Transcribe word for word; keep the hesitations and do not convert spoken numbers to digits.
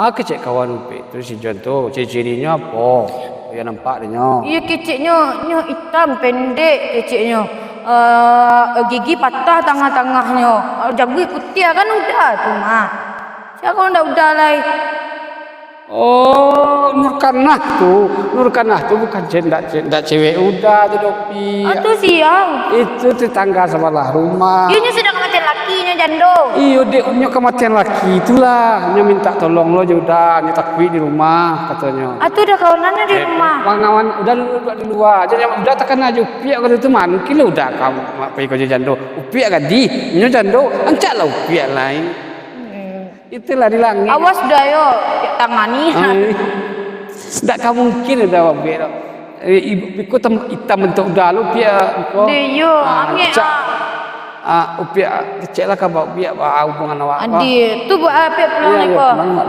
Ah, kecek kawan Upiak tu si Jon tu, ciri-cirinyo apo? Yo nampak dek nyo. Iyo, keceknyo, nyo itam, pendek keceknyo. Eh, gigi patah tangah-tangahnyo. Eh, jaguih putiah kan uda tu mah. Sia kalau ndak uda lai. Oh, Nur Kanah tu. Nur Kanah tu bukan ce-, ndak ce-, ndak cewek uda tu, Dopi. Ah, tu sia? Itu tetangga sabalah rumah. Iyo, nyo sadang kamatian lakinyo, jando. Iyo, dek, nyo kamatian laki itulah. Nyo mintak tolong lo jo uda, nyo takuik di rumah, katonyo. Ah, tu uda kawanannyo di rumah. Kawan-kawan uda duduak di lua. Jadi uda takana jo Upiak kato tu, mangkin lo uda ka pai ko jo jando. Upiak gadih, nyo jando, rancaklah Upiak lai. Hmm. Itulah di langik. Awas uda yo, Upiak tangani. Ai. Ndak ka mungkin uda babek tu. Eh, i-, iko tam-, itam bantuak uda lo, Upiak, iko. Deh, iyo, ah, angek, cak, ah. Ah, Upiak, keceklah ka ba Upiak, ba hubungan awak, ba. Adih, tu buek Upiak pulang. Iyo, iyo, ko. Pulang, Mak.